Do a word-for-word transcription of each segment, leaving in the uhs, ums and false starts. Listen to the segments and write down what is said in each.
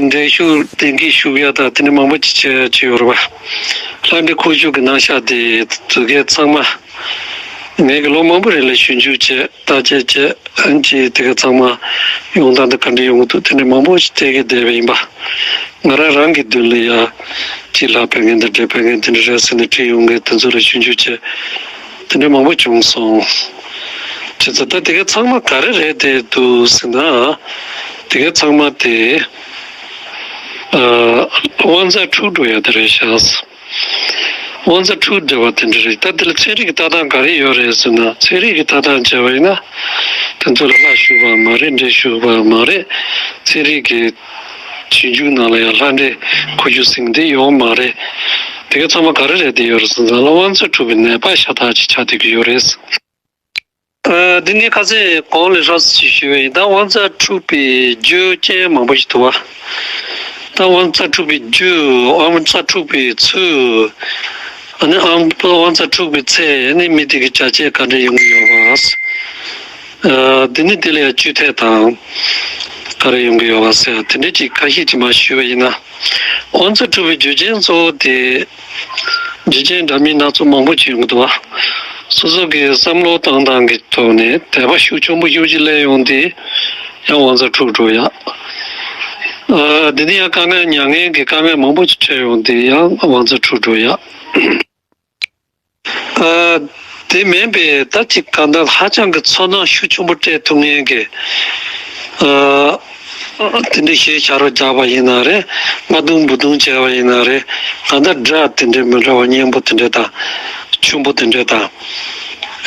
འགྲན་ཞུགས་གཏན་འཁེལ་ཞུ་ཡ་དང་དེ་འདྲ་མང་པོ་ཅིག་བྱས་བྱས་ཡོད་རེད་པ། ལྷ་འདྲེ་འཁོར་ཞུགས་ཀྱི་རྣམ་གཞག་དེ་དེ་གའི་ཚང་མ་ངས་ཀྱི་ལོ་མང་པོ་རིང་ལ་ཞིབ་འཇུག་བྱས་བརྟག་དཔྱད་བྱས་ཨ་ནི་ཅིག་དེ་གའི་ཚང་མ་ཡོང་སྟངས་དེ་ག་འདྲ་ཡོང་གི་འདུག་དེ་འདྲ་མང་པོ་ཞིག་བལྟས་ཀྱི་བསྡད་པ་ཡིན་པ། ང་རང་རང་གི་མདུན་ལ་ཡ་ཅིག་ལྷ་ཕེབས་མཁན་དང་འདྲེ་ཕེབས་མཁན་དེ་འདྲ་རེད་ཟེར་ནས་བྲིས་ཡོང་མཁན་དེ་ཚོ་ལ་ཞིབ་འཇུག་བྱས་དེ་འདྲ་མང་པོ་བྱུང་སོང་། བྱས་ཙང་ད་དེ་གའི་ཚང་མ་ག་རེ་རེད་དེ་འདུག་ཟེར་ན། དེ་གའི་ཚང་མ་དེ་ཨ་དབང་རྩ་འཁྲུག་འགྲོ་ཡ་དེ་རེད་ཤག་དབང་རྩ་འཁྲུག་འགྲོ་བ་དེ་འདྲ་རེད། ད་དེ་ལ་ཚན་རིག་གི་ལྟ་སྟངས་ག་རེ་ཡོད་རེད་ཟེར་ན། ཚན་རིག་གི་ལྟ་སྟངས་བྱས་པ་ཡིན་ན་དེ་ཚོ་ལ་ལྷ་ཞུགས་པ་མ་རེད། འདྲེ་ཞུགས་པ་མ་རེད། ཚན་རིག་གི་ཞིབ་འཇུག་ནང་ལ་ཡང་ལྷ་འདྲེ་འཁོར་ཞུགས་ཟེར་མཁན་དེ་ཡོད་མ་རེད། དེ་གའི་ཚང་མ་ག་རེ་རེད་དེ་ཡོད་རེད་ཟེར་ན་དབང་རྩ་འཁྲུག་པའི་ནད་པ་ཤ་སྟག་ཅིག་ཆགས་བསྡད་ཀྱི་ཡོད་རེད། ཨ་འདི་ངས་ཁ་སང་གོང་ལ་ཧྲ་ཞིག་ཞུས་པ་ཡིན། ད་དབང་རྩ་འཁྲུག་པའི་རྒྱུ་རྐྱེན་མང་པོ་ཞིག་འདུག་བ། ད་དབང་རྩ་འཁྲུག་པའི་རྒྱུ། དབང་རྩ་འཁྲུག་པའི་ཚུལ། ཨ་ནི་ཨང་དབང་རྩ་འཁྲུག་པའི་ཚེ་ཨ་ནི་མི་དེ་གི་བྱ་བྱེད་ག་འདྲ་ཡོང་གི་ཡོད་པ། ཨ་འདི་ནི་དེ་ལ་ཡང་བཅོས་ཐབས་དང་ག་རེ་ཡོང་གི་ཡོད་པ་ཟེར་དེ་འདྲ་ཅིག་ཁ་ཤས་ཅིག་མར་ཞུས་པ་ཡིན་ན། དབང་རྩ་འཁྲུག་པའི་རྒྱུ་རྐྱེན་གཙོ་བོ་དེ་རྒྱུ་རྐྱེན་འདྲ་མིན་སྣ་ཚོགས་མང་པོ་ཅིག་ཡོང་གི་འདུག་བ། སོ་སོ་གི་བསམ་བློ་བཏང་སྟངས་ཀྱི་ཐོག་ནས་དད་པ་ཤུགས་ཆེན་པོ་ཤུགས་ཆེ་སླེབས་ཡོང་དུས་ཡང་དབང་རྩ་འཁྲུག་འགྲོ་ཡ། ཨ་འདི་ནི་ཡང་དཀའ་ངལ་མྱ་ངན་གྱི་དཀའ་ངལ་མང་པོ་ཅིག་འཕྲད་ཡོང་དུས་ཡང་དབང་རྩ་འཁྲུག་འགྲོ་ཡ། ཨ་དེ་མིན་པའི་ད་ཅིག་གང་ལྟར་ཧ་ཅང་གི་ཚོར་སྣང་ཤུགས་ཆེན་པོ་སྤྲད་ཐུབ་མཁན་གྱི་ཨ་དེ་འདྲའི་གཞས་ཤ་རོགས་རྒྱག་པ་ཡིན་ན་རེད། རྔ་རྡུང་འབུད་རྡུང་བྱས་པ་ཡིན་ན་རེད། གང་ལྟར་སྒྲ་དེ་འདྲའི་མི་འདྲ་བ་སྙན་པོ་དེ་འདྲ་དང་ཆེན་པོ་དེ་འདྲ་དང་།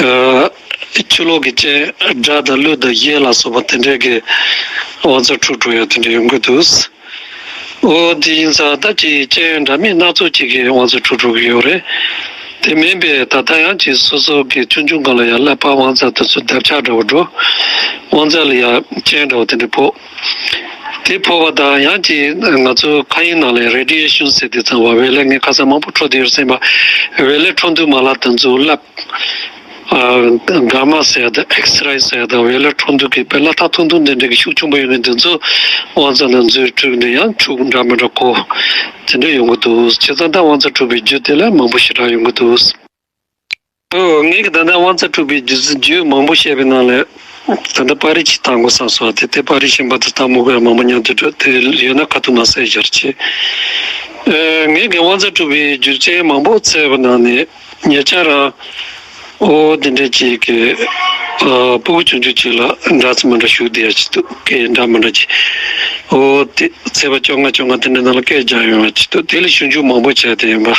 ཨ་ཕྱི་ལོགས་ཀྱི་རྐྱེན་སྒྲ་དང་གླུ་དང་གཞས་ལ་སོགས་པ་དེ་འདྲའི་གི་དབང་རྩ་འཁྲུག་འགྲོ་ཡ་དེ་འདྲ་ཡོང་གི་འདུག་འོ་དེ་ཡིན་ཙང་ད་ཅིག་རྐྱེན་འདྲ་མིན་སྣ་ཚོགས་ཅིག་གིས་དབང་རྩ་འཁྲུག་འགྲོ་གི་ཡོད་རེད། དེ་མིན་པའི་ད་ལྟ་ཡང་ཅིག་སོ་སོ་གི་ཆུང་ཆུང་སྒང་ལ་ཡང་ཀླད་པ་དབང་རྩ་དེ་ཚོ་རྡབ་ཆག་འདྲ་བོ་འགྲོ། དབང་རྩ་ལ་ཡང་རྐྱེན་འདྲ་བོ་དེ་འདྲ་ཕོག་དེ་ཕོག་པ་དང་ཡང་ཅིག་ང་ཚོ་མཁའ་དབྱིངས་ནང་ལ་རེ་ཌི་ཡེ་ཤན་ཟེར་དེ་ཚང་བ་བེ་ལེ་ངས་ཁ་སང་མང་པོ་འཕྲོ་བསྡད་ཡོད་ཟིན་པ། བེ་ལེ་འཕྲོ་འདུ་མ་ལག་དེ་ཚོ་ཀླད། ཨ་གྷ་མ་ཟེར་ཡ་དང་ཨེག་སི་རེ་ཟེར་ཡ་དང་བེ་ལེ་འཕྲོ་འདུ་གི་དཔེ་ལ་ཐག་ཐུང་ཐུང་འདི་འདྲ་གི་ཤུགས་ཆེན་པོ་ཡོད་མཁན་འདི་ཚོ་དབང་རྩ་ནང་འཛུལ་འཁྲུག་འདི་ཡང་འཁྲུག་འདྲ་མི་འདྲ་གོ་དེ་འདྲ་ཡོང་གི་འདུག་བྱས་ཙང་ད་དབང་རྩ་འཁྲུག་པའི་རྒྱུ་དེ་ལ་མང་པོ་ཞེ་དྲག་ཡོང་གི་འདུག་ཨོ་ངས་ཀྱི་ད་ལྟ་དབང་རྩ་འཁྲུག་པའི་རྒྱུ་རྒྱུ་མང་པོ་བཤད་པའི་ནང་ལས་ད་ལྟ་པར་རིས་ཅིག་བཏང་དགོས་བསམ་སོང་། དེ་དེ་པར་རིས་གཞན་པ་དེ་བཏང་མི་དགོས་ཡ་མང་པོ་མཉམ་དུ་འགྲོ་དེ་ཡོད་ན་ཁ་ཐུག་མ་གསལ་བཞག་ཅིག་ཨེ་ངས་ཀྱི་དབང་རྩ་འཁྲུག་པའི་རྒྱུ་རྐྱེན་མང་པོ་བཙལ་བའི་ནང་ནས། ཉེ་ཆར་རང་ཨོ་དེ་འདྲ་ཅིག་གི་ཨ་སྤུ་གུ་ཆུང་ཆུང་ཅིག་ལ་འདྲ་ཚོ་མི་འདྲ་ཞུགས་བསྡད་ཡ་ཅིག་འདུག་སྐད་འདྲ་མི་འདྲ་ཅིག་ཨོ་དེ་ཚེས་པ་བཅོ་ལྔ་བཅོ་ལྔ་དེ་འདྲ་ནང་ལ་སྐད་རྒྱག་ཡོང་ཡ་ཅིག་འདུག་དེ་ལ་ཞིབ་འཇུག་མང་པོ་བྱས་ཏེ་ཡིན་པ།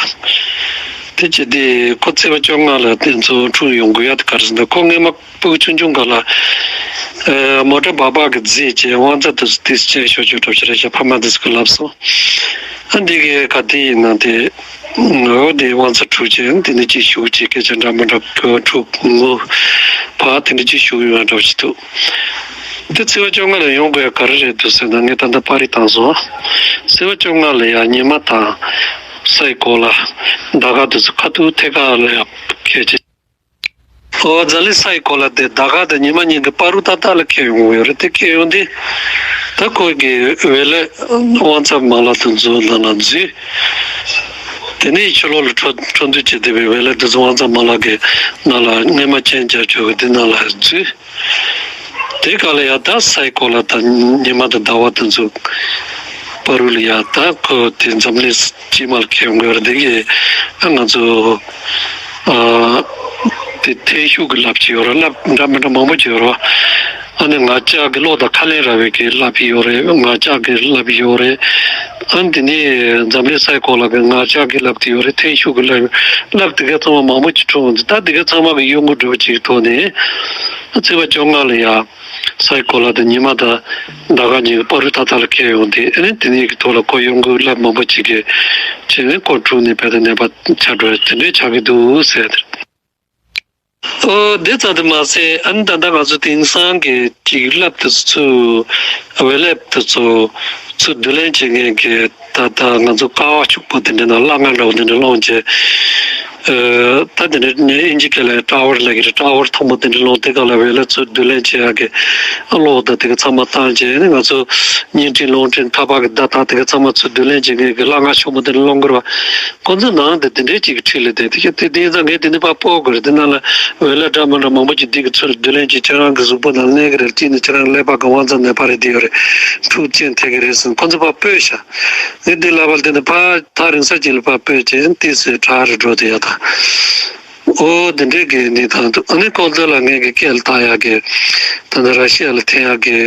དེ་བྱས་ཏེ་ཁོ་ཚེས་པ་བཅོ་ལྔ་ལ་དེ་ཚོ་འཁྲུག་ཡོང་དགོས་ཡ་དེ་ག་རེ་ཟེར་ན་ཁོ་སྔས་མ་སྤུ་གུ་ཆུང་ཆུང་སྒང་ལ་ཨ་མོ་ཊ་སྦག་སྦག་གི་རྫས་བྱས་དབང་རྩ་དེ་ཚོ་དེ་ཚོ་བཅད་ཤོག་ཅོག་གྲབས་ཤ་རེ་ཤ་ཕ་མ་དེ་ཚོ་གི་ལབ་སོང་། ཨ་འདི་གའི་ག་དེ་ཡིན་ན་དེ། འོ་དེ་དབང་རྩ་འཁྲུག་ཅིང་དེ་ནས་ཅིག་ཞུགས་ཅིག་སྐད་ཆ་འདྲ་མི་འདྲ་གོ་འཁྲུག་ངུ་བ་དེ་འདྲ་ཅིག་ཞུགས་ཡོང་འདྲ་ཅིག་འདུག་དེ་ཚེས་པ་བཅོ་ལྔ་ལ་ཡོང་དགོས་ག་རེ་རེད་འདུག་ཟེར་ན་ངས་ད་ལྟ་པར་རིས་བཏང་སོང་། ཚེས་པ་བཅོ་ལྔ་ལ་ཡང་ཉི་མ་དང་སའི་གོ་ལ་ཟླ་སྐར་དེ་ཚོ་ཁ་ཐུག་ཐད་ཀར་ལ་ཡང་ཁྱད་ཆེ། ཨོ་རྫ་གླིང་སའི་གོ་ལ་དེ་ཟླ་སྐར་དང་ཉི་མ་གཉིས་ཀྱི་བར་དུ་ཏག་ཏག་ལ་ཁེལ་ཡོང་གི་ཡོད་རེད། དེ་ཁེལ་ཡོང་དུས་ད་ཁོ་གི་བེ་ལེ་དབང་རྩ་མ་ལག་དེ་ཚོ་ནང་ལ་འཛུལ། དེ་ནས་ཕྱི་ལོགས་ལ་འཕྲོ་འཕྲོ་འདུ་བྱས་ཏེ་བེ་ལེ་དེ་ཚོ་དབང་རྩ་མ་ལག་གི་ནང་ལ་སྔས་མ་རྐྱེན་རྒྱག་ཆོག་གི་དེ་ནང་ལ་འཛུལ། དེ་ག་ལ་ཡ་ད་སའི་གོ་ལ་དང་ཉི་མ་དང་ཟླ་བ་དེ་ཚོ་བར་དུ་ལ་ཡ་ད་ཁོ་དེ་འཛམ་གླིང་སྤྱི་མ་ལ་ཁེལ་ཡོང་གི་ཡོད་རེད། དེ་གི་ཨ་ང་ཚོ་ཨ་དེ་ཐན་ཤུགས་ཀྱི་རླབས་ཅིག་ཡོད་རེད། རླབས་འདྲ་མི་འདྲ་མང་པོ་ཅིག་ཡོད་རེད་བ། ཨ་ནི་ངར་ལྕགས་ཀྱི་གློག་དང་ཁ་ལན་ར་བའི་གི་རླབས་ཡོད་རེད། ངར་ལྕགས་ཀྱི་རླབས་ཡོད་རེད། ཨ་ནི་དེ་ནས་འཛམ་གླིང་སའི་གོ་ལ་གི་ངར་ལྕགས་ཀྱི་རླབས་དེ་ཡོད་རེད། ཐན་ཤུགས་ཀྱི་རླབས་རླབས་དེ་ག་ཚང་མ་མང་པོ་ཅིག་འཁྲུངས་འདུག་ད་དེ་ག་ཚང་མ་གི་གཡོ་འགུལ་འགྲོ་བ་ཅིག་གི་ཐོག་ནས་ཚེས་པ་བཅོ་ལྔ་ལ་ཡ། སའི་གོ་ལ་དང་ཉི་མ་དང་ཟླ་སྐར་གཉིས་ཀྱི་བར་དུ་ཏག་ཏག་ལ་ཁེལ་ཡོང་དུས་ཨ་ནི་དེ་ནས་ཀྱི་ཐོག་ལ་ཁོ་གཡོ་འགུལ་རླབས་མང་པོ་ཅིག་གི་ཕྱིན་ནས་ཁོ་འཁྲུགས་ནས་བལ་དུ་ནད་པ་ཆགས་འགྲོ་དེ་འདྲའི་ཆགས་ཀྱི་འདུག་ཟེར། ཨོ་དེ་ཙམ་དུ་མ་ཟད་ཨ་ནི་ད་ལྟ་ང་ཚོ་དེང་སང་གི་ཅིག་རླབས་དེ་ཚོ་བེ་ལེབ་དེ་ཚོ་ཚུར་བསྡུ་ལེན་བྱེད་མཁན་གྱི་ད་ལྟ་ང་ཚོ་ཀ་བ་ཕྱུག་པོ་དེ་འདྲ་ནང་སླ་ང་འདྲ་བོ་དེ་འདྲ་སློང་བྱས། ཨ། ད་དེ་འདྲ་ནས་ཨིན་ཇི་སྐད་ལ་ཊ་ཝར་ལབ་ཀྱི་རེད། ཊ་ཝར་མཐོན་པོ་དེ་འདྲ་སློང་། དེ་ག་ལ་བེ་ལ་ཚུར་བསྡུ་ལེན་བྱེད་ཡག་གི་གློག་དང་དེ་ག་ཚང་མ་བཏང་བྱས་ནས། ང་ཚོ་བརྙན་འཕྲིན་རླུང་འཕྲིན་ཐག་པ་གི་བརྡ་དག་དེ་ག་ཚང་མ་ཚུར་བསྡུ་ལེན་བྱེད་མཁན་གྱི་ལྷ་ང་ཆེན་པོ་དེ་འདྲ་སློང་གི་རེད་བ། ཁོ་ཚོའི་ནང་དེ་དེ་འདྲའི་ཅིག་ཁྲིད་ལས་དེ་དེ་དེ་དེ་ཡིན་ཙང་ངས་དེ་འདྲ་ཕར་སྤོ་དགོས་རེད། དེ་ནང་ལ་བེ་ལ་འདྲ་མི་འདྲ་མང་པོ་ཅིག་འདི་གི་ཚུར་བསྡུ་ལེན་བྱེད། ཁྱེད་རང་གི་གཟུགས་པོ་ནང་གནས་ཀྱི་རེད། གཅིག་ནི་ཁྱེད་རང་ཀླད་པ་གི་དབང་རྩ་ནད་པ་རེད། དེ་ཡོད་རེད། འཁྲུག་རྐྱེན་ཐེབས་ཀྱི་རེད་ཟེར། ཁོ་ཚོ་ཕར་སྤོས་ཤག་ངས་འདི་ལབ་པ་ལ་བརྟེན་ནས་ཕར་ཐག་རིང་ས་ཅིག་ལ་ཕར་སྤོས་བྱས་ཏོག་ཙམ་དྲག་རུ་འགྲོ་དེ་ཡག་དང་། ཨོ་དེ་འདྲའི་གི་གནས་སྟངས་འདུག་ཨ་ནི་ལྐོག་ཟ་ལ་ངས་གི་སྐད་ལ་བཏགས་ཡག་གི། ད་ནི་ར་ཤི་ཡ་ལ་འཐེན་ཡག་གི་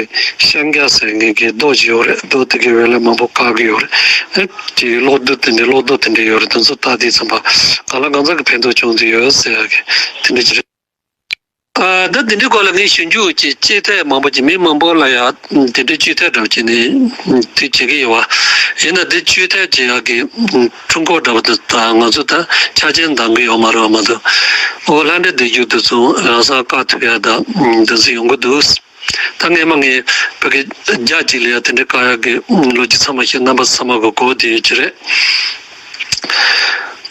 ཤང་རྒྱ་ཟེར་མཁན་གི་རྡོ་ཅིག་ཡོད་རེད། རྡོ་དེ་གི་བེ་ལ་མང་པོ་བཀག་གི་ཡོད་རེད། ཨེ་ཅིག་གློག་རྡུལ་དེ་འདྲའི་གློག་རྡོ་དེ་འདྲའི་ཡོད་རེད། དེ་ཚོ་བཏགས་དུས་ཙམ་པ་གང་ལ་གང་འཚམ་གི་ཕན་ཐོགས་བྱུང་དུ་ཡོད་ཟེར་ཡག་གི་དེ་འདྲ་ཅིག་རེད། ཨ། ད་འདི་འདྲའི་སྐོར་ལ་ངས་ཞིབ་འཇུག་ཅིག་བྱེད་ཐབས་མང་པོ་ཅིག་མི་མང་པོ་ལ་ཡང་དེ་འདྲའི་བཅོས་ཐབས་འདྲ་པོ་བྱས་ནས་དེ་བྱེད་ཀྱི་ཡོད་པ། ཡིན་ན་དེ་བཅོས་ཐབས་བྱེད་ཡག་གི་ཁྲོམ་སྐོར་འདྲ་པོ་དེ་ད་ང་ཚོ་ད་ཆ་རྐྱེན་འདང་གི་ཡོད་མ་རེད་པ། མ་གཏོགས་ཨོ་ལྷ་འདྲེ་སྡེ་རྒྱུད་དེ་ཚོ་རང་སར་བཀག་ཐུབ་ཡག་ད་དེ་ཚོ་ཡོང་གི་འདུག་ད་སྔས་མ་ངས་བོད་སྐད་རྒྱ་སྐྱེད་ལ་ཡ་དེ་འདྲའི་བཀག་ཡག་གི་ལོ་རྒྱུས་ཚང་མ་ཤེས། རྣམ་པ་ཚང་མ་གི་གོ་བདེ་ཡོད་ཀྱི་རེད།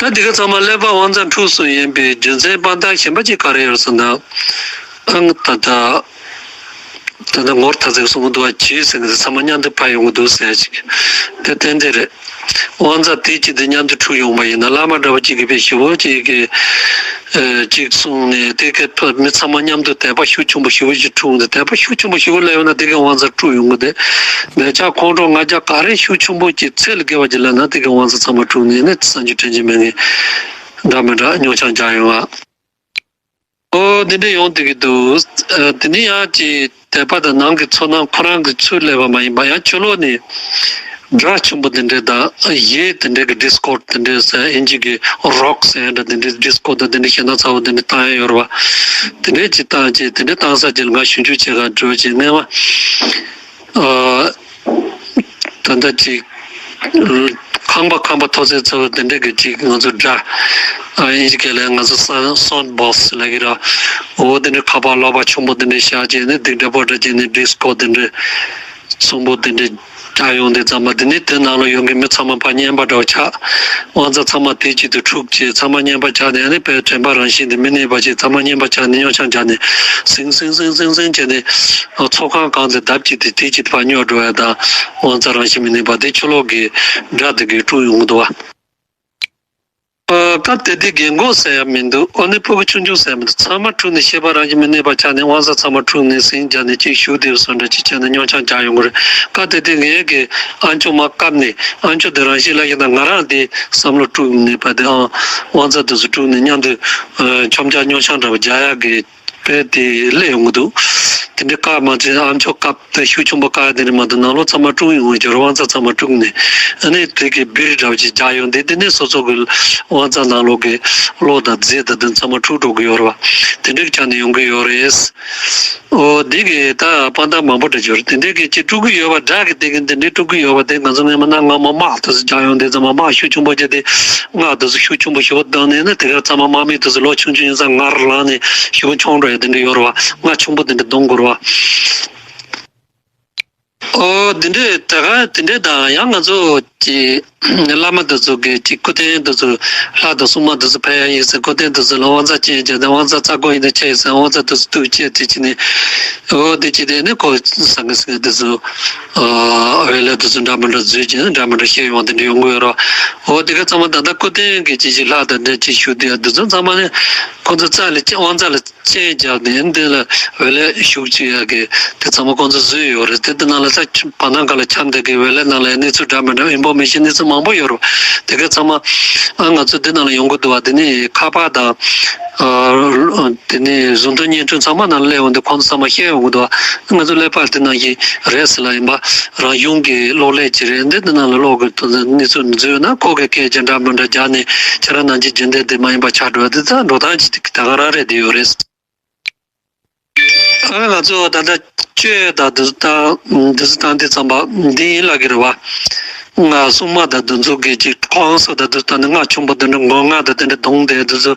ད་འདི་ག་ཚང་མ་ཀླད་པ་དབང་རྩ་འཁྲུགས་སོང་ཡིན་པའི་རྒྱུ་མཚན་དཔང་རྟགས་གཞན་པ་ཅིག་ག་རེ་ཡོད་ཟེར་ན། ཨང་ད་ད་ད་ད་ངོར་ཐ་ཚིག་གསུང་གི་འདུག་པ། བྱིས་ཟེར་མཁན་དེ་ཚང་མ་མཉམ་དུ་ཕར་ཡོང་གི་འདུག་ཟེར་ཅིག་དེ་ཏན་ཏན་རེད། དབང་རྩ་དེ་གཅིག་དེ་མཉམ་དུ་འཁྲུགས་ཡོང་པ་ཡིན་ན། བླ་མ་འདྲ་པོ་གཅིག་གིས་དཔེ་ཞེ་པོ་ཅིག་གི་ཨ་ཅིག་གསུངས་ནས། དེ་གི་མི་ཚང་མ་མཉམ་དུ་དད་པ་ཤུགས་ཆེན་པོ་ཞེ་པོ་ཅིག་འཁྲུངས་ཏེ། དད་པ་ཤུགས་ཆེན་པོ་ཞེ་པོ་སླེབས་ཡོང་ན་དེ་གི་དབང་རྩ་འཁྲུགས་ཡོང་གི། དེ་འདོད་ཆགས་ཁོང་ཁྲོ་ང་རྒྱལ་ག་རེ་ཤུགས་ཆེན་པོ་ཅིག་ཚད་ལས་བརྒལ་བ་ཅིག་སླེབས་ན་དེ་གི་དབང་རྩ་ཚང་མ་འཁྲུགས་ནས་ནི་སངས་རྒྱས་དྲིན་ཅན་མི་ངན་འདྲ་མི་འདྲ་མྱོང་ཆ་འཇགས་ཡོང་ང་། ཨོ་དེ་འདྲ་ཡོང་བསྡད་ཀྱི་འདུག་ཨ། དེ་ནས་ཡང་ཅིག་དད་པ་དང་ནང་གི་ཚོར་སྣང་ཁོ་རང་གི་ཚུར་སླེབས་པ་མ་ཡིན་པ། ཡང་ཕྱི་ལོགས་ནས་སྒྲ་ཆེན་པོ་དེ་འདྲ་དང་གཞས་དེ་འདྲ་གི་ཌི་སི་ཀོ་དེ་འདྲ་ཟེར། ཨིན་ཇི་གི་རོག་ཟེར་ཡ་འདྲ། དེ་འདྲ་ཌི་སི་ཀོ་དང་དེ་འདྲ་ཞེ་དྲག་ཚ་བོ་དེ་འདྲ་བཏང་ཡ་ཡོད་རེད་པ། དེ་འདྲ་ཅིག་བཏང་བྱས། དེ་འདྲ་བཏང་ས་ཅིག་ལ་ང་ཞིབ་འཇུག་བྱེད་གར་འགྲོ་བྱས། སྔས་མ་ཨ། ད་ལྟ་ཅིག་ཁང་པ་ཁང་པ་མཐོ་ཚད་ཚ་བོ་དེ་འདྲ་གི་ཅིག་ང་ཚོ་སྒྲ། ཨ། ཨིན་ཇི་སྐད་ལ་ང་ཚོ་སའུན་སའུན་ཌི་བོག་སི་ལབ་ཀྱི་རེད། འོ་དེ་འདྲ་ཁ་པར་ལག་པ་ཆེན་པོ་དེ་འདྲ་བཞག་བྱས་ནས། སྡིག་འདྲ་པོ་འདྲ་བྱས་ནས་ཌི་སི་ཀོ་དེ་འདྲ་གསོན་པོ་དེ་འདྲ་རྒྱག་ཡོང་དུས་ཙམ་པ། དེ་ནས་དེ་ནང་ལ་ཡོང་མཁན་མི་ཚང་མ་ཕར་རྔན་པ་འདྲ་བོ་ཆགས། དབང་རྩ་ཚང་མ་དེ་གཅིག་ཏུ་འཁྲུགས་བྱས། ཚང་མ་རྔན་པ་ཆགས་ནས། ཨ་ནི་དཔེ་དྲན་པ་རང་བཞིན་དེ་མི་གནས་པ་ཅིག་ཚང་མ་རྔན་པ་ཆགས་ནས་མྱོང་ཆ་འཇགས་ནས། སིང་སིང་སིང་སིང་སིང་བྱས་ནས་ཚོགས་ཁང་གང་དེ་ལྡབ་གཅིག་དེ་དེ་གཅིག་ཏུ་ཕར་སྙོག་འགྲོ་ཡ་དང་། དབང་རྩ་རང་བཞིན་མི་གནས་པ་དེ་ཕྱི་ལོགས་ཀྱི་སྒྲ་དེ་གིས་འཁྲུགས་ཡོང་གི་འདུག་པ། ཨ། སྐབས་དེ་དུས་རྒན་གོག་ཟེར་ཡ་མི་འདུག་ཨ་ནི་ཕྲུ་གུ་ཆུང་ཆུང་ཟེར་ཡ་མི་འདུག་ཚང་མ་འཁྲུགས་ནས་ཤེས་པ་རང་བཞིན་མི་གནས་པ་ཆགས་ནས། དབང་རྩ་ཚང་མ་འཁྲུགས་ནས་སིང་རྒྱག་ནས་ཅིག་ཞུགས་བསྡད་པ་བཟོ་འདྲ་ཅིག་བྱས་ནས་མྱོང་ཆ་འཇགས་ཡོང་གི་རེད། སྐབས་དེ་དུས་ངས་གི་ཨ་མཆོག་མར་བཀབ་ནས། ཨ་མཆོག་དེ་རང་བཞིན་ལ་ཡིན་ན་ང་རང་དེ་བསམ་བློ་དཀྲུགས་ནས་པ་དེ། ཨང་། དབང་རྩ་དེ་ཚོ་དཀྲུགས་ནས་མཉམ་དུ་ཨ་མཆོང་རྒྱག་མྱོང་ཆ་འདྲ་པོ་རྒྱག་ཡག་གི་དཔེ་དེ་སླེབས་ཡོང་གི་འདུག་དེ་འདྲའི་བཀག་མ་ཚད། ཨ་མཆོག་བཀབ་དེ་ཤུགས་ཆེན་པོ་བཀག་ཡ་དེ་འདྲ་མ་གཏོགས། ནང་ལོགས་ཚང་མ་དཀྲུགས་ཡོང་གི་རེད། དབང་རྩ་ཚང་མ་དཀྲུགས་ནས། ཨ་ནི་དེ་གི་སྦིར་འདྲ་བོ་ཅིག་རྒྱག་ཡོང་དུས། དེ་ནས་སོ་སོ་གི་དབང་རྩ་ནང་ལོགས་ཀྱི་གློ་དང་རྫས་དང་དེ་ཚང་མ་འཁྲུགས་འགྲོ་གི་ཡོད་རེད་པ། དེ་འདྲའི་ཆ་ནས་ཡོང་གི་ཡོད་རེད། ཨོ་འདི་གི་ད་དཔང་རྟགས་མང་པོ་འདྲ་ཅིག་ཡོད་རེད། དེ་འདྲའི་གི་ཅིག་དཀྲུག་གི་ཡོད་པ། སྒྲ་གི་དེ་གི་འདི་འདྲའི་དཀྲུག་གི་ཡོད་པ་དེ། ང་ཚོ་སྔས་མ་ན་ང་མ་དམག་དེ་ཚོ་རྒྱག་ཡོང་དུས་ཙམ་པ། དམག་ཤུགས་ཆེན་པོ་བྱས་ཏེ་སྔགས་དེ་ཚོ་ཤུགས་ཆེན་པོ་ཞེ་པོ་བཏང་ནས་ནི། དེ་ག་ཚང་མ་དམག་མི་དེ་ཚོ་ལོ་ཆུང་ཆུང་ཡིན་ཙང་ངར་ལངས་ནས་ཞེ་པོ་མཆོང་འགྲོ་ཡ་དེ་འདྲ་ཡོད་རེད་པ། སྔགས་ཆེན་པོ་དེ་འདྲ་གཏོང་དགོས་རེད་པ། ཨོ་དེ་འདྲས་ད་ག་དེ་འདྲས་དང་། ཡང་ང་ཚོ་གི་བླ་མ་དེ་ཚོ་གི་ཅིག་སྐུ་རྟེན་དེ་ཚོ། ལྷ་དང་སྲུང་མ་དེ་ཚོ་ཕེབས་ཡ་ཡིན་ཟེར། སྐུ་རྟེན་དེ་ཚོ་ལ་དབང་རྩ་ཅན་བྱས་ཏེ། དབང་རྩ་རྩ་སྒོ་ཡིན་ན་ཆད་ཟེར། དབང་རྩ་དེ་ཚོ་གཏུབ་བྱས་དེ་བྱས་ནས། ཨོ་དེ་བྱས་ཏེ་ནི་ཁོ་སངས་རྒྱས་སངས་རྒྱས་དེ་ཚོ། ཨ། བེ་ལ་དེ་ཚོ་འདྲ་མི་འདྲ་བཟོས་བྱས་ནས་འདྲ་མི་འདྲ་བཤད་ཡོང་དེ་འདྲ་ཡོང་གི་ཡོད་རེད། ཨོ་དེ་ག་ཚང་མ་ད་ལྟ་སྐུ་རྟེན་གི་ཅིག་ཅིག་ལྷ་དང་འདྲ་ཅིག་བཞུགས་དེ། དེ་ཚོ་ཚང་མ་ནི་ཁོ་ཚོ་རྩ་ལ་དབང་རྩ་ལ་སྤྱན་བརྒྱབ་ནས་འདི་ལ་བེ་ལ་ཞུགས་བྱེད་ཡ་གི་དེ་ཚང་མ་ཁོང་ཚོ་བཟོས་ཡོད་རེད། དེ་དེ་ནང་ལ་ས་བར་སྣང་ག་ལ་འཁྱམས་བསྡད་ཀྱི་བེ་ལ་ནང་ལ་གནས་ཚུལ་འདྲ་མི་འདྲ། ཨིན་ཕོར་མེ་ཤན་གནས་ཚུལ་མང་པོ་ཡོད་རེད། དེ་ག་ཚང་མ་ཨ་ང་ཚོ་འདི་ནང་ལ་ཡོང་གི་འདུག་པ། དེ་ནས་ཁ་པར་དང་། ཨ། དེ་ནས་གཟུངས་ཐུང་བརྙན་འཕྲིན་ཚང་མ་ནང་ལ་སླེབས་ཡོང་དུས་ཁོང་ཚོ་ཚང་མ་ཤེས་ཡོང་གི་འདུག་པ། ང་ཚོ་ཀླད་པ་དེ་ནང་བཞིན་རེད་ཟེར་ལབ་ཡིན་པ། རང་གཞུང་གི་གློག་ཀླད་ཅིག་རེད། འདི་འདི་ནང་ལ་གློག་གི་གནས་ཚུལ་འཛུལ་ཡོད་ན། ཁོ་གི་སྐད་ཆ་འདྲ་མི་འདྲ་རྒྱག་ནས། ཁྱེད་རང་ནང་ཆེན་རྒྱུན་ལྡན་དེ་མ་ཡིན་པ་ཆགས་འགྲོ། དེ་ད་འགྲོ་སྟངས་ཅིག་དེ་ག་རང་རེད། དེ་ཡོད་རེད། ཨ་ནི་ང་ཚོ་ད་ལྟ་གཅོད་དང་དེ་ཚོ་བཏང་དེ་ཚོ་བཏང་དུས་ཙམ་པ་འདི་ཡིན་ལབ་ཀྱི་རེད་པ། ང་སྲུང་མ་དང་དེ་ཚོ་གི་ཅིག་ཁོང་སོ་དང་དེ་ཚོ་བཏང་ནས། སྔགས་ཆེན་པོ་དེ་འདྲ་མགོ་སྔགས་དང་དེ་འདྲ་བརྡུངས་ཏེ་དེ་ཚོ།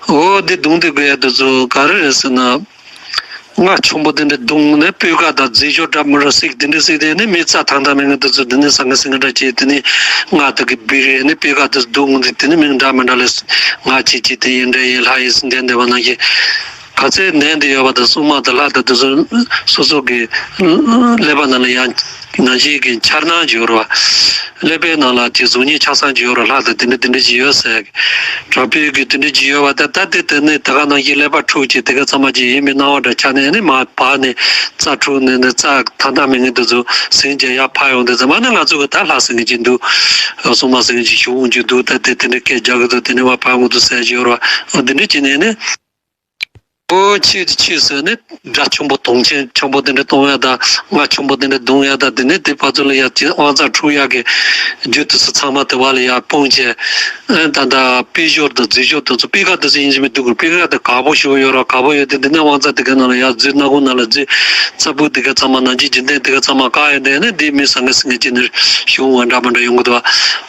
འོ་འདི་བརྡུངས་ཏེ་དགོས་ཡ་དེ་ཚོ་ག་རེ་རེད་ཟེར་ན། རྔ་ཆེན་པོ་དེ་འདྲ་བརྡུངས་ནས་སྤོས་ཀ་དང་རྫས་སྦྱོར་འདྲ་མི་འདྲ་བསྲེགས། དེ་འདྲ་བསྲེགས་དེ་ནི་མི་རྩྭ་ཐང་ཐང་མི་ངན་དེ་ཚོ་དེ་ནི་ཟ་ངེ་ཟ་ངེ་འདྲ་བྱས། དེ་ནི་རྔ་དེ་གི་སྦི་རེ་ནི་སྤོས་ཀ་དེ་བརྡུངས་ནས་དེ་ནི་མི་འདྲ་མི་འདྲ་ལས་རྔ་ཆེ་ཆེ་དེ་ཡིན་འདྲ་ཡིན་ལྷ་ཡིན་ཟེར་འདྲ་འདྲ་བ་ནང་བཞིན། ག་ཚད་ནད་འདི་ཡོད་པ་དང་སྲུང་མ་དང་ལྷ་དང་དེ་ཚོ་སོ་སོ་གི་ཀླད་པ་ནང་ལ་ཡང་ནང་བཞིན་གྱི་འཆར་སྣང་ཅིག་ཡོད་རེད་བ། ཀླད་པའི་ནང་ལ་དེ་གཟུགས་བརྙན་ཆ་ཚང་ཅིག་ཡོད་རེད། ལྷ་དང་དེ་འདྲ་དེ་འདྲ་ཅིག་ཡོད་ཟེར། དྲག་པོའི་གི་དེ་འདྲ་ཅིག་ཡོད་པ་དང་། ད་དེ་དེ་ནས་ད་ག་ནང་བཞིན་ཀླད་པ་འཁྲུགས་ཀྱི་དེ་ག་ཚང་མ་ཅིག་ཡིན་པའི་སྣང་བ་འདྲ་ཆགས་ནས་ནི་མར་བབས་ནས་རྩྭ་འཁྲུགས་ནས་ནི་རྩྭ་ཐང་ཐང་མི་ངན་དེ་ཚོ་ཟིན་བྱས་ཡར་ཕར་ཡོང་དུས་ཙམ་པ་ནི་ང་ཚོ་གི་ད་ལྷ་ཟེར་མཁན་ཅིག་འདུག་སྲུང་མ་ཟེར་མཁན་ཅིག་ཞུ་འོང་གི་འདུག་ད་དེ་དེ་འདྲ་སྐད་རྒྱག་གི་འདུག་དེ་ནས་མར་ཕར་ཡོང་གི་འདུག་ཟེར་གྱི་ཡོད་རེད་བ། འོ་དེ་འདྲ་བྱས་ནས་ནི། ཨོ་ཆེ་དེ་ཆེ་ཟེར་ནས་སྒྲ་ཆེན་པོ་དུང་ཆེན་ཆེན་པོ་དེ་འདྲ་གཏོང་ཡ་དང་རྔ་ཆེན་པོ་དེ་འདྲ་བརྡུང་ཡ་དང་། དེ་ནས་དེ་བར་དུ་ལ་ཡ་དབང་རྩ་འཁྲུག་ཡ་གི་རྒྱུ་དེ་ཚོ་ཚང་མ་དེ་བ་ལ་ཡ་སྤུངས་བྱས། ཨ་ད་ལྟ་སྤོས་སྦྱོར་དང་རྫས་སྦྱོར་དེ་ཚོ། སྤོས་ཀ་དེ་ཚོ་ཡིན་གཅིག་མིན་གཅིག་སྤོས་ཀ་དེ་དཀར་པོ་ཞེ་པོ་ཡོད་རེད། དཀར་པོ་ཡོད་དེ་འདི་ནས་དབང་རྩ་དེ་ག་ནང་ལ་ཡ་རྫས། སྣ་ཁུང་ནང་ལ་རྫས། རྩ་བུ་དེ་ག་ཚང་མ་ནང་བཞིན་འཇིག་རྟེན་དེ་ག་ཚང་མ་བཀག་ཡོད་དེ་ནས་འདི་མི་ཟ་ངེ་ཟ་ངེ་བྱས་ནས་ཞུ་འོང་བ་འདྲ་མི་འདྲ་ཡོང་གི་འདུག་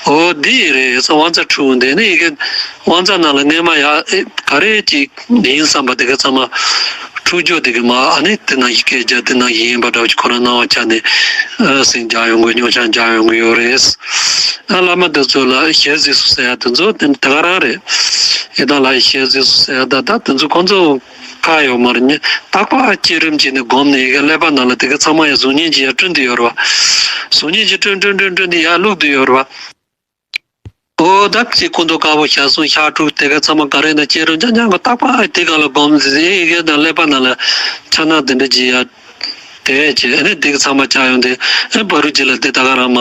ཨོ་འདི་ཡིན་རེད། དབང་རྩ་འཁྲུག་འོང་དེ་ནས་ཡི་གེ་དབང་རྩ་ནང་ལ་སྔས་མ་ཡ་ཨེ་ག་རེ་ཅིག་ཡིན་བསམ་པ་དེ་ག་ཚང་མ་འཁྲུག་འགྱོ་དེ་གི་མ། ཨ་ནི་དེ་ནང་བཞིན་སྐད་རྒྱག་དེ་ནང་བཞིན་ཡིན་པ་འདྲ་བོ་ཅིག་ཁོ་རང་སྣང་བ་ཆགས་ནས་ཨ་ཟིང་རྒྱག་ཡོང་གི། སྨྱོ་ཆང་རྒྱག་ཡོང་གི་ཡོད་རེད། ཨ་བླ་མ་དེ་ཚོ་ལ་ཞལ་གཟིགས་སོང་ཟེར་ཡ་དེ་ཚོ་དེ་ད་ག་རང་རེད། ཡི་དམ་ལ་ཞལ་གཟིགས་སོང་ཟེར་ཡ་ད་ད་དེ་ཚོ་ཁོང་ཚོ་ཁག་ཡོད་མ་རེད། ཉི་རྟག་པར་བསྐྱེད་རིམ་བྱས་ནས་བསྒོམས་ནས་ཡི་གེ་ཀླད་པ་ནང་ལ་དེ་ག་ཚང་མ་ཡ་གཟུགས་བརྙན་ཅིག་ཡ་བསྐྲུན་བསྡད་ཡོད་རེད་བ། གཟུགས་བརྙན་ཅིག་བསྐྲུན་བསྐྲུན་བསྐྲུན་བསྐྲུན་ནས་ཡར་བླུགས་བསྡད་ཡོད་རེད་བ། ཨོ་ད་ཅིག་སྐུ་མདོག་དཀར་པོ་ཞལ་གསུམ་ཞལ་དྲུག་དེ་ག་ཚང་མ་ག་རེ་ན་བསྐྱེད་རིམ་རྐྱང་རྐྱང་གི་རྟག་པར་དེ་ག་ལ་བསྒོམས་ཟིན་ཡི་གེ་དང་ཀླད་པ་ནང་ལ་འཆར་སྣང་དེ་འདྲ་ཅིག་ཡ་དེ་བྱས། ཨ་ནི་དེ་ག་ཚང་མ་ཆགས་ཡོང་དེ། ཨ་བར་དུ་ཅིག་ལ་དེ་ད་ག་རང་མ་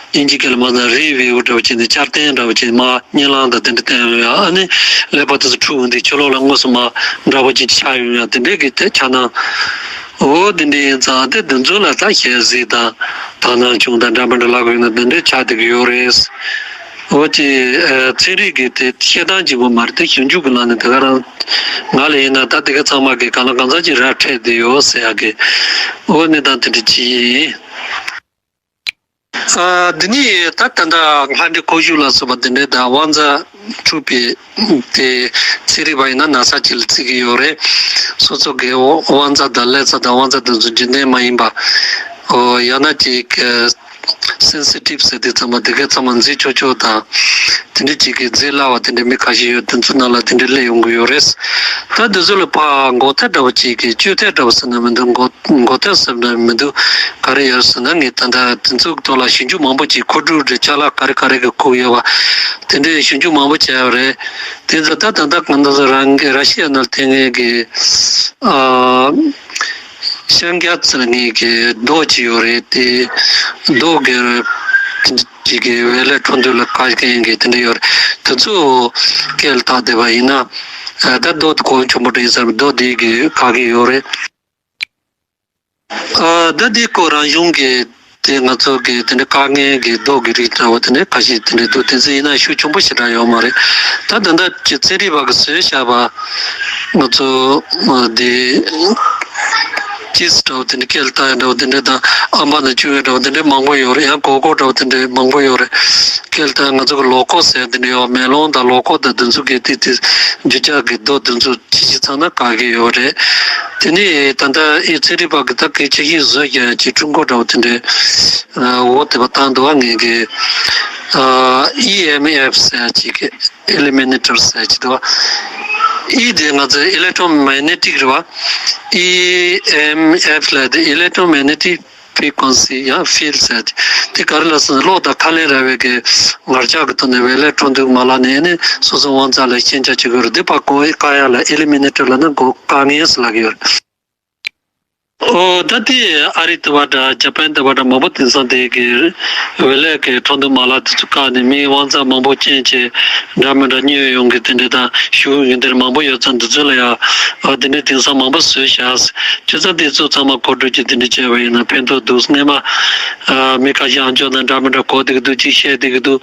དབྱིན་ཇི་སྐད་ལ་མ་ཟ་རི་བིའུ་འདྲ་བོ་བྱས་ནས་བསྐྱར་བསྟན་འདྲ་བོ་བྱས་མ་བརྙན་ལམ་དང་དེ་འདྲ་བསྟན་ཡོང་ཡ། ཨ་ནི་ཀླད་པ་དེ་ཚོ་འཁྲུག་འོང་དེ་ཕྱི་ལོགས་ལ་དངོས་སུ་མ་འདྲ་བོ་ཅིག་ཆགས་ཡོང་ཡ་དེ་འདྲའི་གི་དེ་འཆར་སྣང་། འོ་དེ་འདྲ་ཡིན་ཙང་དེ་དེ་ཚོ་ལ་ད་ཞལ་གཟིགས་དང་དག་སྣང་བྱུང་དང་འདྲ་མི་འདྲ་ལབ་དགོས་ན་དེ་འདྲ་ཆགས་བསྡད་ཀྱི་ཡོད་རེད། འོ་ཅི། ཨ་ཚན་རིག་གི་དེ་བཤད་སྟངས་གཅིག་པོ་མ་རེད། དེ་ཞིབ་འཇུག་གི་ལམ་ནས་དེ་ག་རང་ང་ལ་ཡིན་ན་ད་དེ་ག་ཚང་མ་གི་གང་ལ་གང་འཚམ་ཅིག་ར་འཕྲོད་བསྡད་ཡོད་ཟེར་ཡ་གི། འོ་གནས་སྟངས་དེ་འདྲ་ཅིག་ཡིན། ཨ་འདི་ནི་ད་ད་ལྟ་ལྷ་འདྲེ་ཁོར་ཡུག་ལ་སོགས་པ་འདི་འདྲའི་ད་དབང་རྩ་འཁྲུགས་པའི་དེ་ཚན་རིག་པ་ཡིན་ན་ན་ཚ་ཅིག་ལ་བརྩི་གི་ཡོད་རེད། སོ་སོ་གི་དབང་རྩ་དང་ཀླད་རྩ་དང་དབང་རྩ་དེ་ཚོ་རྒྱུན་ལྡན་མ་ཡིན་པ། ཨོ་ཡང་ན་ཅིག་སེན་སི་ཊིབ་ཟེར་དེ་ཚང་མ་དེ་ག་ཚང་མ་མཛེས་ཆོག་ཆོག་དང་། དེ་འདྲ་ཅིག་གི་མཛེས་སླ་བ་དེ་འདྲ་མི་ཁ་ཤས་ཡོད། དེ་ཚོ་ནང་ལ་དེ་འདྲ་སླེབས་ཡོང་གི་ཡོད་རེད། ད་དེ་ཚོ་ལ་ཕར་མགོ་ཐད་འདྲ་བོ་ཅིག་གི་བཅོས་ཐད་འདྲ་བོ་ཟེར་ན་མི་འདུག་མགོ་མགོ་ཐད་ཟེར་ན་མི་འདུག་ག་རེ་ཡོད་ཟེར་ན་ངས་ད་ལྟ་དེ་ཚོ་ཐོག་ལ་ཞིབ་འཇུག་མང་པོ་ཅིག་མཁོ་སྒྲུབ་རེད། ཅ་ལག་ག་རེ་ག་རེ་གི་བཀོད་ཡོད་པ་དེ་འདྲའི་ཞིབ་འཇུག་མང་པོ་བྱས་ཡོད་རེད། དེ་ཚོ་ད་ད་ལྟ་གང་ལྟར་རང་གི་ར་ཤི་ཡ་ནང་ལ་ཐེབས་མཁན་གི་ཨ་ཤན་ཀྱ་ཟེར་མཁན་གི་རྡོ་ཅིག་ཡོད་རེད། དེ་རྡོ་གི་ཅིག་གི་བེ་ལེ་འཕྲོ་འདུ་ལ་དཀའ་མཁན་གི་དེ་འདྲ་ཡོད་རེད། དེ་ཚོ་སྐེ་ལ་བཏགས་བསྡད་པ་ཡིན་ན། ཨ་ད་རྡོ་དེ་གོ་ཆེན་པོ་འདྲ་ཡིན་ས་རེད། རྡོ་དེ་གི་དཀའ་གི་ཡོད་རེད། ཨ་ད་དེ་ཁོ་རང་གཞུང་གི་དེ་ང་ཚོ་གི་དེ་འདྲ་དཀའ་ངལ་གི་རྡོ་གི་རིགས་འདྲ་བོ་དེ་འདྲ་ཁ་ཤས་དེ་འདྲ་འདུག་དེ་ཚོ་ཡིན་ན་ཤུགས་ཆེན་པོ་ཞེ་དྲག་ཡོད་མ་རེད། ད་ད་ལྟ་ཀྱི་ཚན་རིག་པ་གི་བཟོས་བཞག་པ་ང་ཚོ་དེ་ཅིས་འདྲ་བོ་དེ་འདྲ་སྐེ་ལ་བཏགས་ཡ་འདྲ་བོ་དེ་འདྲ་དང་ཨམ་བག་ནང་བཅུག་ཡ་འདྲ་བོ་དེ་འདྲ་མང་པོ་ཡོད་རེད། ཡང་གོ་གོ་འདྲ་བོ་དེ་འདྲ་མང་པོ་ཡོད་རེད། སྐེ་ལ་བཏགས་ང་ཚོ་གི་ལོ་ཀོ་ཟེར་དེ་འདྲ་ཡོད། མེ་ལོང་དང་ལོ་ཀོ་དང་དེ་ཚོ་གི་དེ་དེ་རྒྱུ་ཆ་གི་རྡོ་དེ་ཚོ་ཅི་ཞིག་ཚང་ན་དཀའ་གི་ཡོད་རེད། དེ་ནས་ད་ལྟ་ཨེ་ཚན་རིག་པ་གི་ད་གལ་ཆེ་ཤོས་བཟོས་ཀྱང་ཅིག་ཀྲུང་གོ་འདྲ་བོ་དེ་འདྲའི་འོ་དེ་བ་བཏང་འདུག་བ། ངས་གི་ཨི་ཨེམ་ཨེཕ་ཟེར་ཅིག་གི་ཨི་ལི་མི་ནེ་ཊར་ཟེར་ཅིག་འདུག་བ། ཨི་དེ་ང་ཚོའི་ཨི་ལེག་ཊོ་མེག་ནེ་ཊིག་རེད་བ། ཨི་ཨེམ་ཨེཕ་ལ་དེ་ཨི་ལེག་ཊོ་མེག་ནེ་ཊིག་ཕི་ཀོན་སི་ཡང་ཕིལ་ཟེར་ཏེ། དེ་ག་རེ་ལབ་ཟེར་ན་གློག་དང་ཁ་ལན་ར་བའི་གི་ངར་ལྕགས་ཀྱི་ཐོག་ནས་བེ་ལེ་འཕྲོ་འདུ་མ་ལག་ནས་ནི་སོ་སོའི་དབང་རྩ་ལ་ཤན་སྦྱར་བྱེད་དགོས་རེད། དེ་ཕར་བཀོག་ཡ་ལ་ཨི་ལི་མི་ནེ་ཊར་ལབ་ན་བཀོག་ཡ་ཟེར་ལབ་ཀྱི་ཡོད་རེད། ཨོ་ད་དེ་ཨ་རི་དེ་བ་འདྲ་ཇ་པན་དེ་བ་འདྲ་མང་པོ་དེང་སང་དེ་གི་བེ་ལེ་གི་འཕྲོ་འདུ་མ་ལག་དེ་ཚོ་བཀག་ནས་མིའི་དབང་རྩ་མང་པོ་རྐྱེན་བྱས་འདྲ་མི་འདྲ་གཉིད་ཡོང་གི་དེ་འདྲ་དང་ཤུགས་ཡོང་གི་དེ་འདྲ་མང་པོ་ཡོད་ཙང་། འདི་ཚོ་ལ་ཡ་ཨ་དེ་འདྲ་དེང་སང་མང་པོ་བཟོས་བཞག་བྱས་ཙང་དེ་ཚོ་ཚང་མ་མཁོ་སྤྲོད་ཀྱིས་དེ་འདྲ་བྱས་པ་ཡིན་ན་ཕན་ཐོགས་འདུག་སྔས་མ་ཨ་མི་ཁ་ཤས་ཨང་ཅོག་དང་འདྲ་མི་འདྲ་གོ་བསྡད་ཀྱི་འདུག་ཅིག་བཤད་བསྡད་ཀྱི་འདུག་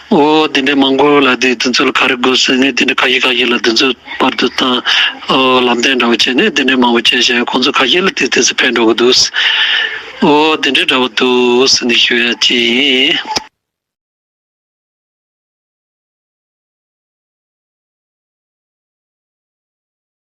ཨོ་དེ་འདྲ་མང་པོ་ལ་དེ་དེ་ཚོ་ལ་ག་རེ་དགོས་ཟེར་ནས་དེ་འདྲ་ཁ་ཤས་ཁ་ཤས་ལ་དེ་ཚོ་པར་དུ་བཏང་། ཨོ་ལམ་སྟོན་འདྲ་བོ་བྱས་ནས་དེ་འདྲ་མང་པོ་བྱས་བྱས་ཁོང་ཚོ་ཁ་ཤས་ལ་དེ་དེ་ཚོ་ཕན་འགྲོ་གི་འདུག་ཨོ་དེ་འདྲ་འདྲ་བོ་འདུག་ཟེར་ནས་ཞུ་ཡ་ཅིག་ཡིན།